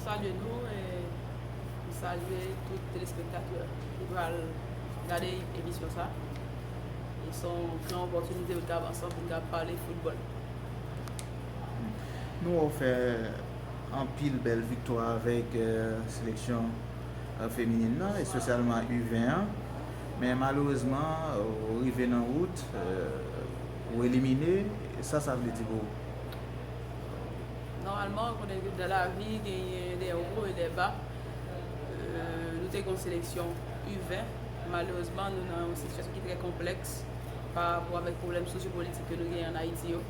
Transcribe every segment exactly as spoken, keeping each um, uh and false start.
Salye nou, e m salye tout telespektatè ki pral gade emisyon sa. E se yon gran opòtinite pou n ka ansanm pou n ka pale foutbòl. Nou wè w fè anpil bèl viktwa avèk eh, seleksyon eh, feminin nan, espesyalman U ven an. Men malerezman, ou rive nan wout, eh, ou elimine. Sa sa vle di pou ou? Nòmalman, ou konnen ke dan lavi, genyen de wo e de ba. Eh, nou te gen yon seleksyon U ven. Malerezman, nou nan yon sitiyasyon ki trè konplèks pa rapò avèk pwoblèm sosyopolitik ke nou genyen ann Ayiti yo.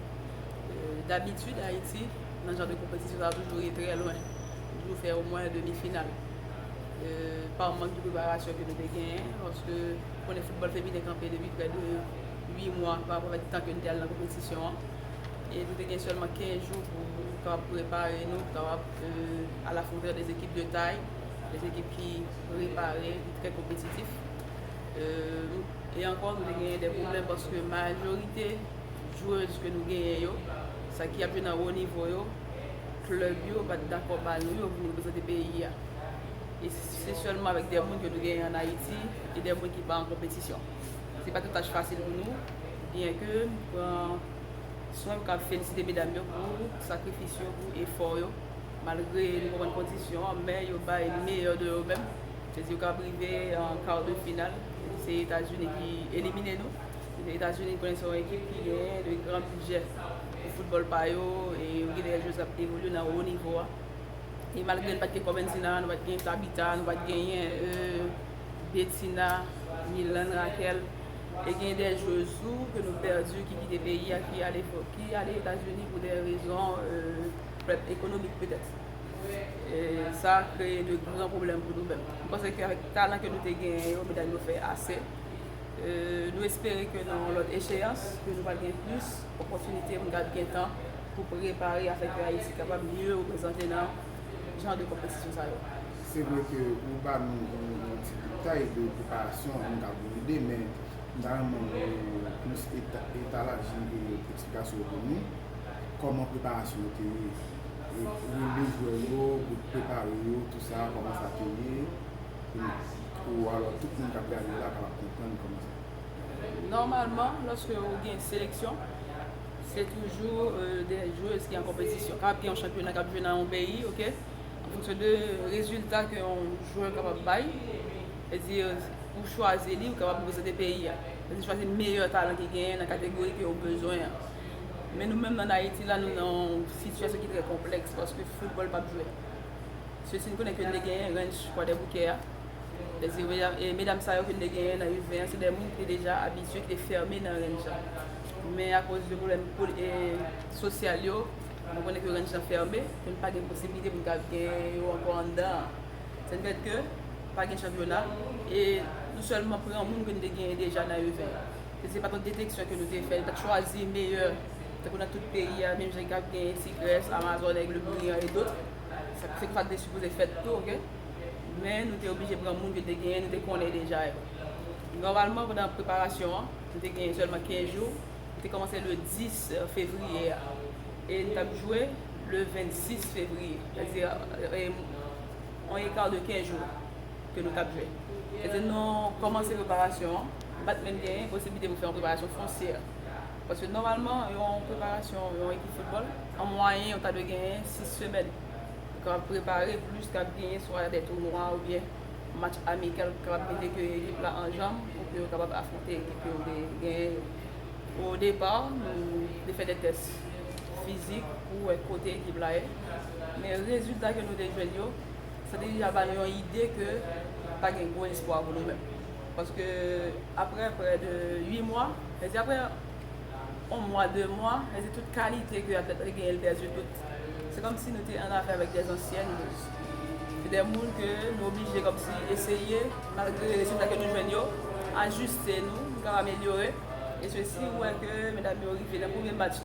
Eh, dabitid, Ayiti, nan jan de konpetisyon sa, toujou rete trè lwen. Toujou fè omwen demi final. Eh, pa mank de preparasyon ke nou te genyen, paske ou konnen foutbòl feminen kanpe depi prè de uit mwa pa rapò avèk tan ke nou te al nan konpetisyon an. E nou te gen sèlman kenz jou pou kapab prepare nou, pou kapab eh, al afwonte des équipes de taille, des équipes ki prepare, ki trè konpetitif. Eh, e ankò, nou te genyen de pwoblèm paske majorite jwez ke nou genyen yo, sa ki ap jwe nan wo nivo yo, klèb yo pa t dakò ba nou yo pou nou reprezante peyi a. E se sèlman avèk de moun ke nou genyen ann Ayiti e de moun ki pa an konpetisyon. Se pa t yon tach fasil pou nou, byen ke nou pran swen pou kapab felisite medam yo pou sakrifis yo, pou efò yo. Malgre nou konprann kondisyon an, men yo bay meyè de yo menm. Se yo kapab rive an quart de finale. Se Etazini ki elimine nou. Se Etazini, nou konnen se yon ekip ki genyen de gran bidjè pou foutbòl pa yo, e yo gen de jwez k ap evolye nan wo nivo a. E malgre nou pa t gen Corventina, nou pa t gen Tabitha, nou pa t genyen eh, Bettina, Milan, Raquel, e gen de jwez tou ke nou pèdi ki kite peyi a, ki ale, ki ale Etazini pou de rezon eh, pwoblèm ekonomik petèt. Eh, sa kreye de gran pwoblèm pou nou menm. M panse ke avèk talan ke nou te genyen yo, medam yo fè ase. Eh, nou espere ke nan yon lòt echeyans, ke nou pral gen plis opòtinite pou n kapab gen tan pou prepare afin ke Ayiti kapab mye reprezante nan jan de konpetisyon sa yo. Se vre ke ou ba nou yon, yon ti detay de preparasyon, nou ka ba w ide, men m ta renmen w plis eta, etalaji e eksplikasyon yo pou nou. Kòman preparasyon yo te ye? E, rele jwè yo, bout prepare yo, tou sa, kòman sa te ye? Pou, pou alò tout moun k ap gade la kapab konprann kòman sa. Nòmalman, lòske ou gen seleksyon, se toujou eh, de jwez ki an konpetisyon. Kapab gen yon chanpyona k ap jwe nan yon peyi, oke? An fonksyon de rezilta ke yon jwè kapab bay, sètadi ou chwazi li, ou kapab reprezante peyi a. Sètadi chwazi meyè talan ki genyen nan kategori ke ou bezwen an. Men nou menm nan Ayiti la, nou nan yon sitiyasyon ki trè konplèks paske foutbòl p ap jwe. Se si n konnen ke n te genyen ranch Kwadèboukè a. Sètadi medam, e medam sa yo ke n te genyen nan U ven an, se de moun ki te deja abitye, ki te fèmen nan ranch la. Men akoz de pwoblèm pol, e, sosyal yo, nou konnen ke ranch lan fèmen, ke n pa gen posiblite pou n ka gen yo ankò anndan an. Sa fè ke pa gen chanpyona, e nou sèlman pran moun ke n te genyen deja nan U ven an. Se, se pa t yon deteksyon ke nou te fè, nou pa t chwazi meyè, tankou nan tout peyi a, menm jan k ap gen Tigrès, Amazòn, Aigle Brillant e dòt. Se, se konsa te sipoze fèt tou, oke? Men nou te oblije pran moun ke te genyen, nou te konnen deja yo. Nòmalman, pandan preparasyon an, nou te genyen sèlman kenz jou. Nou te kòmanse le dis fevriye a. E nou t ap jwe le vennsis fevriye. Sètadi, e, yon eka de kenz jou ke nou t ap jwe. Sètadi, nou kòmanse preparasyon an, nou pa t menm genyen posiblite pou fè yon preparasyon fonsyè. Paske nòmalman, yon preparasyon, yon ekip foutbòl, an mwayen, ou ta dwe genyen sis semèn. Ou kapab prepare plis k ap genyen swa de tounwa oubyen match amikal ki kapab mete ke ekip la an janm pou ke yo kapab afwonte ekip ke yo te genyen yo. O depa, nou te fè de tès fizik pou wè kote ekip la ye. Men rezilta ke nou te jwenn yo, sa te deja ba nou yon ide ke pa gen gwo espwa pou nou menm. Paske apre prè de uit mwa, sètadi apre yon mwa, de mwa, sètadi tout kalite ke atlèt la te genyen, l pèdi tout. Se kòmsi nou te an afè avèk de zansyèn. Se de moun ke nou oblije kòmsi eseye, malgre rezilta ke nou jwenn yo, ajiste nou, nou kapab amelyore. E sesi, ou wè ke medam yo rive nan premye match